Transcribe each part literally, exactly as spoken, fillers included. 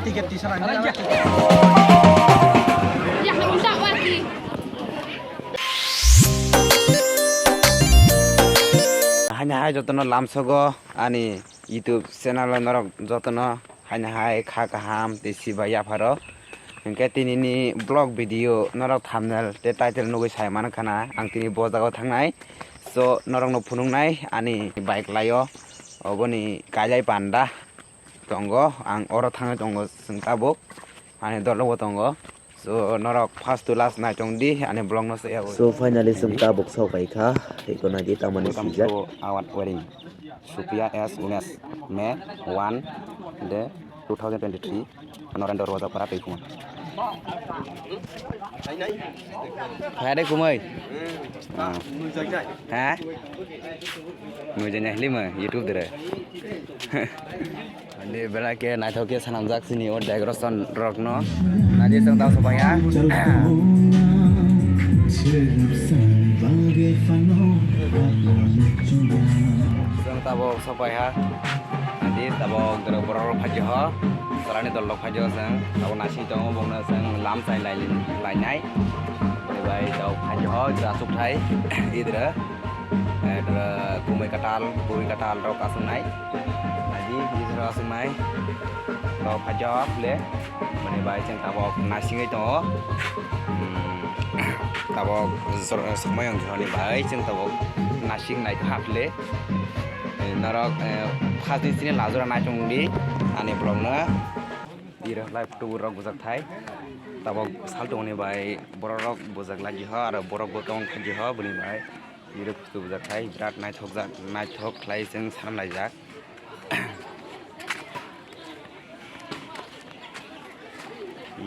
Ticket tisa rang. Haini hai jotono lamsogo ani YouTube channel o norok jotono haini hai kha kaham tei sibai yapharo. Hinkhe tinini vlog video norok thumbnail tei title nugwi sai mankha na ang tini bo jagao thangnai. So norokno phunuknai ani bike laio oboni kailai panda. Tongo, ang oro thangwi tongo, chwng tabuk ani dolo bo tongo. So norok first to last nai tong di ani vlog no se. So finally chwng tabuk sok pai kha, eko nai di tamani swijak. Welcome to our wedding. Supriya S Umesh, May one, the two thousand twenty-three, Norendra Roja Para Peikhuma. Phai de kumai. Ah. Ha? Mui janya hili ma YouTube dere. Ande bera ke naithok ke sanamjak sini o decoration rok no. Naidi chwng tao sobai ya. Chwng tabok sobai ha. Naidi tabok dere borok rok phaji ho. Salani dol rok phaji ho chwng. Tabok nasing tongo bongno chwng lam chai lai, lainai. Bai tabok phaji ho, ja chuk thai. Idra. Kumui katal, kumui katal rok aswk nai. Adi, adi rok aswk nai. Rok phajak le. Mani bai chwng tabok nasingwi tongo. Hmm, tabok sor-, somoi wng thani bai chwng tabok nasing nai hap le. Norok, eh, phasni sini lajura nai tongdi ani vlog no. Iro lai photo rok bujak thai. Tabok sal tongni bai borok rok bujak lai ho, aro borok bo tong thai ho bini bai. Iro photo bujak thai, birat naithokjak, naithok khlai chwng sanam laijak.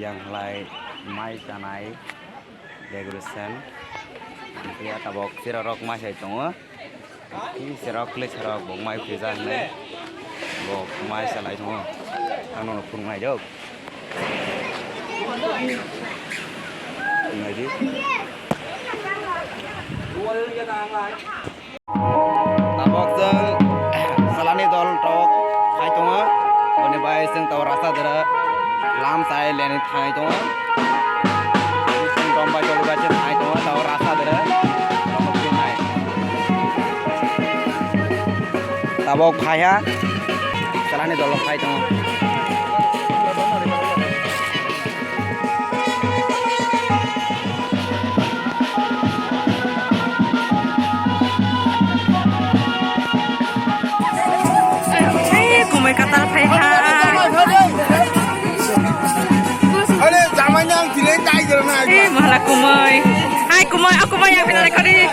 Yang lai mai chanai decoration. Hinkhe tabok chera rok mai sai tongo. Hi serok kle serok bo mai phuja hinwi bo mai salai tongo. Ang nono phunuknai do. Naidi. Tabok chwng salani dol tok khai tongo. Boni bai chwng tabok rasta dera lam chai leni thai tongo. Chwng dom bai dol bai chwng thai tongo, tabok rasta dera. Tabok phaiha, salani dolo phai tongo. Hey, kumui katal phai ha. Are, jamai nang thile tai jero na. Hey, mahala kumui. Hai kumui, o kumui yang pinare khari.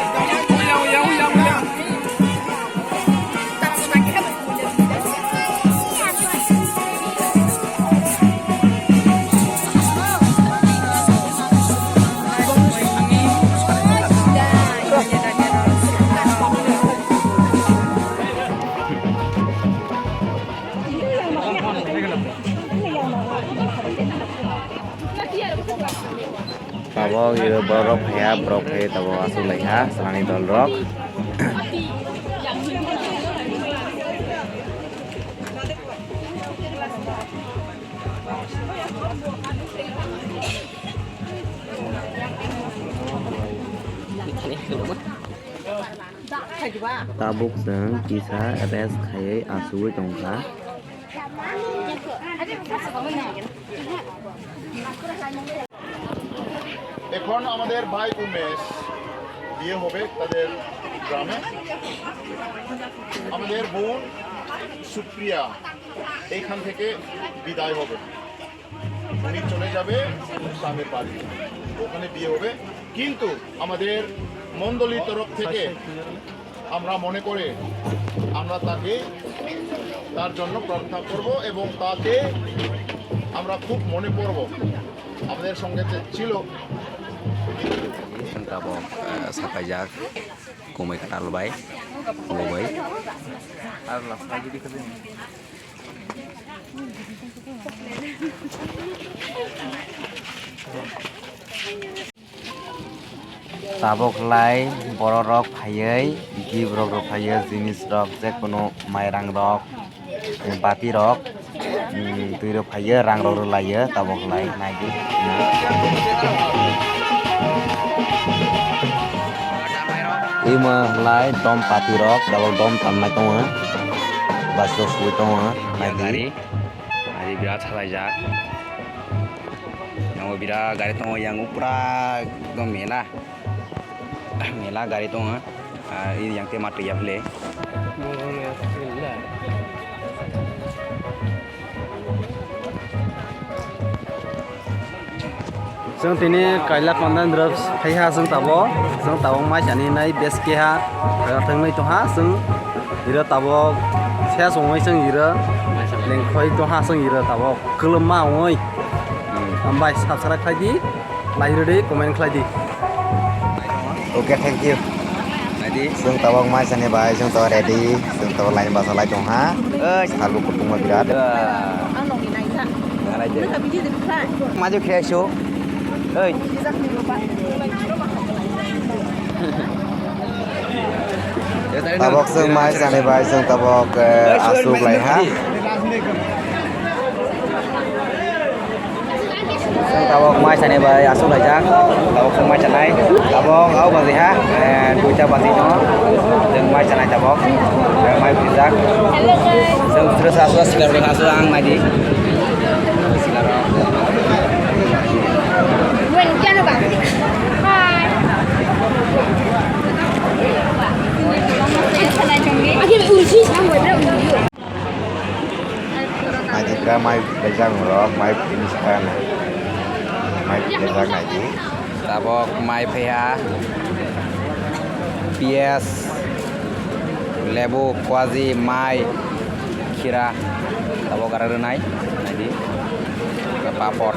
Tabok iro borok rok phaiya, borok phaiya tabok aswk laikha salani dol rok. Tabuk chwng kisa rest khaiwi achugwi tongkha. এখন আমাদের ভাই উমেশ বিয়ে হবে তাদের গ্রামে। আমাদের বোন সুপ্রিয়া এইখান থেকে বিদায় হবে, উনি চলে যাবে স্বামীর বাড়ি, ওখানে বিয়ে হবে। কিন্তু আমাদের মণ্ডলীর তরফ থেকে আমরা মনে করে আমরা তাকে, তার জন্য প্রার্থনা করব এবং তাকে আমরা খুব মনে পড়ব। আমাদের সঙ্গে যে ছিল। Tabok, eh, sakaijak kumui katal bai, bo bai. Tabok lai borok rok phaiwi gift rok rw phaio, jinis rok, je kono mairang rok, bati rok, mm, Twi rok phaiyo, rang rok rwlaiyo, tabok lai naidi. Imo lai dom pati rok, tabok dom tamnai tongo. Bus rok sugwi tongo, naidi. Gari, gari birat salaijak. Yang birat gari tongo, yang upra ekdom mela. Mela gari tongo, ah, ini yang tema twi ya bole. Chwng tini kaila kondan drop phaiha chwng tabok, chwng tabok mai chani nai bes keha thangwi tongha chwng iro tabok ses wngwi chwng iro lengkhoi tongha chwng iro tabok kwlwma wngwi. Hambai subscribe khlai di. Like rwdi, comment khlai di. Okay, thank you. Ready? Chwng tabok mai sani bai, chwng tabok ready, chwng tabok line basa lai tong ha. Oi. Salbo kutung ma birat. Ngalai de. Maju khe shu. Oi. Tabok chwng mai sani bai, chwng tabok, eh, aswk lai ha. Chwng tabok mai sani bai aswk laijak. Tabok chwng mai sanai. Tabok au baji ha, eh, duita baji no. Chwng mai sanai tabok. Eh, mai pijak. Chwng sura sa sura sikar bai aswk ang nai di. Sikar. Naidi pura mai phlaijakmung rok, mai phlai sakha nai. Mai phlaijak naidi. Tabok mai phaiha, piyaj, lebu, kwaji, mai, khira, tabok gara rwnai, naidi, papor.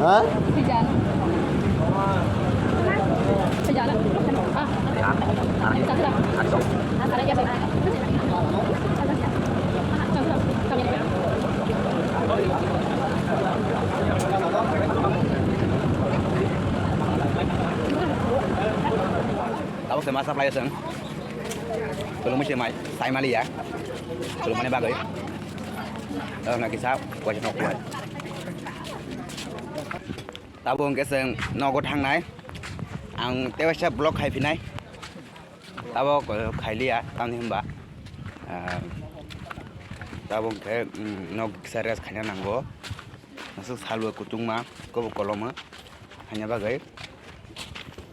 Ha? Tabok se ma supply aswng. Kwlwngwi se mai, sai maliya. Kwlwngmani bagwi. Tabok na kisa, waisa nok kuwai. Tabok hwnkhe chwng nogo thangnai. Ang tewaisa vlog khai phinai. Tabok, eh, khailiya, tamni hwnba, eh, tabok hwnkhe, mm, nok kisa rest khaina nango. Aswk salbo kutungma, kobo koloma khaina bagwi.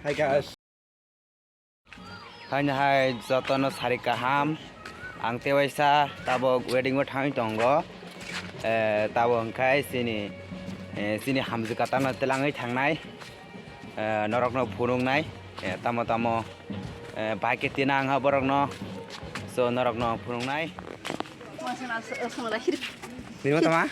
Hi guys. Haino hai jotono sari kaham. Ang tewaisa tabok wedding o thangwi tongo. Eh, tabok hwnkhe chini, eh, chini hamjwk katano twlangwi thangnai. Eh, norokno phunuknai. Eh, tamo tamo, eh, bai khe tina wngkha borokno. So, norokno phunuknai. Nini ma tama?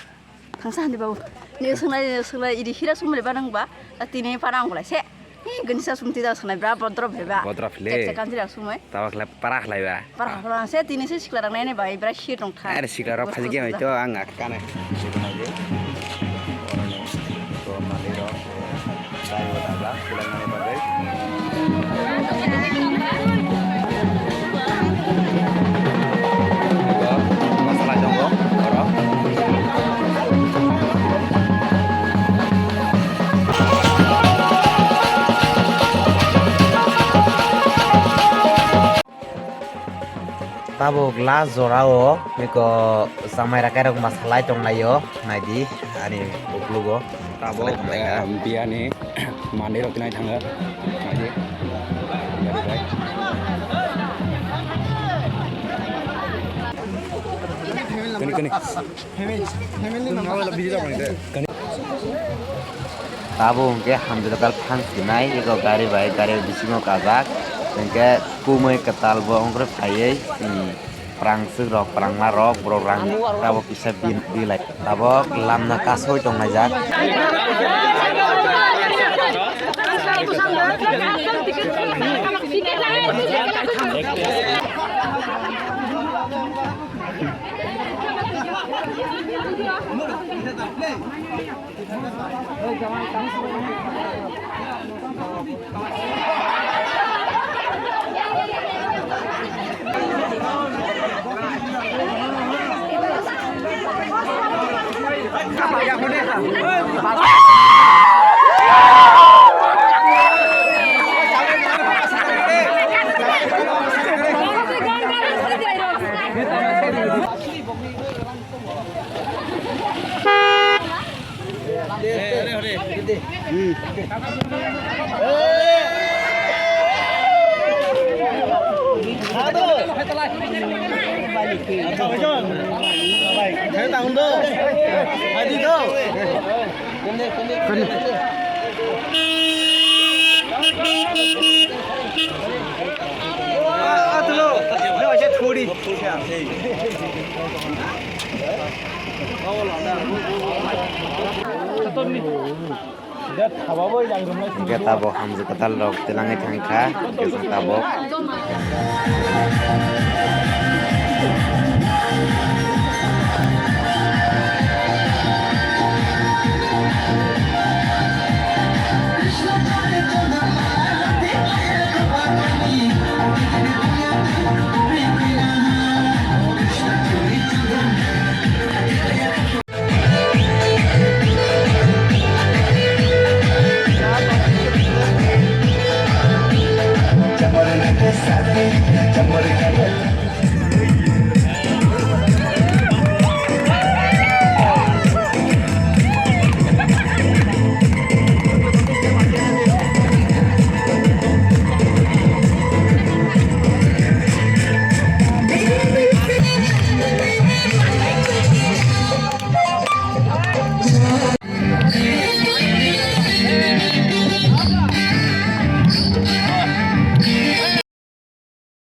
Thangsa handi babu. Ni swngnai, ni swngnai, idi hira sumle ba nang ba. Ta tini para ang bolai se. Hi, gani sa sumti da swngnai bra bodro bheba. Bodro phile. Chek chek kanti da sumai. Tabok le para khlai ba. Para khlai se tini se sikla rang nai nai bai bra shi tong tha. Are sikla rok phali ge mai to ang ak kane. Masala tongo oro. Tabuk last jora o biko chamai rakai rok ma salai tong lai o, nai di ani uklugo. Tabuk, salai tong lai kha. Eh, biyani mandir rok tinai thango. Nai di. Kani, kani. Tabuk hwnkhe hamjwk kal thang sinai, eko gari bai gari bisingo kajak, hwnkhe kumui kwtal bo wngkhe phaiwi, hmm, pwrangswk rok, pwrangma rok, borok rang tabuk kisa bil, bilai. Tabuk lamna kasoi tonglaijak. Hingke tabok hamjwk kwtal rok twlangwi thangkha, hingke chwng tabok.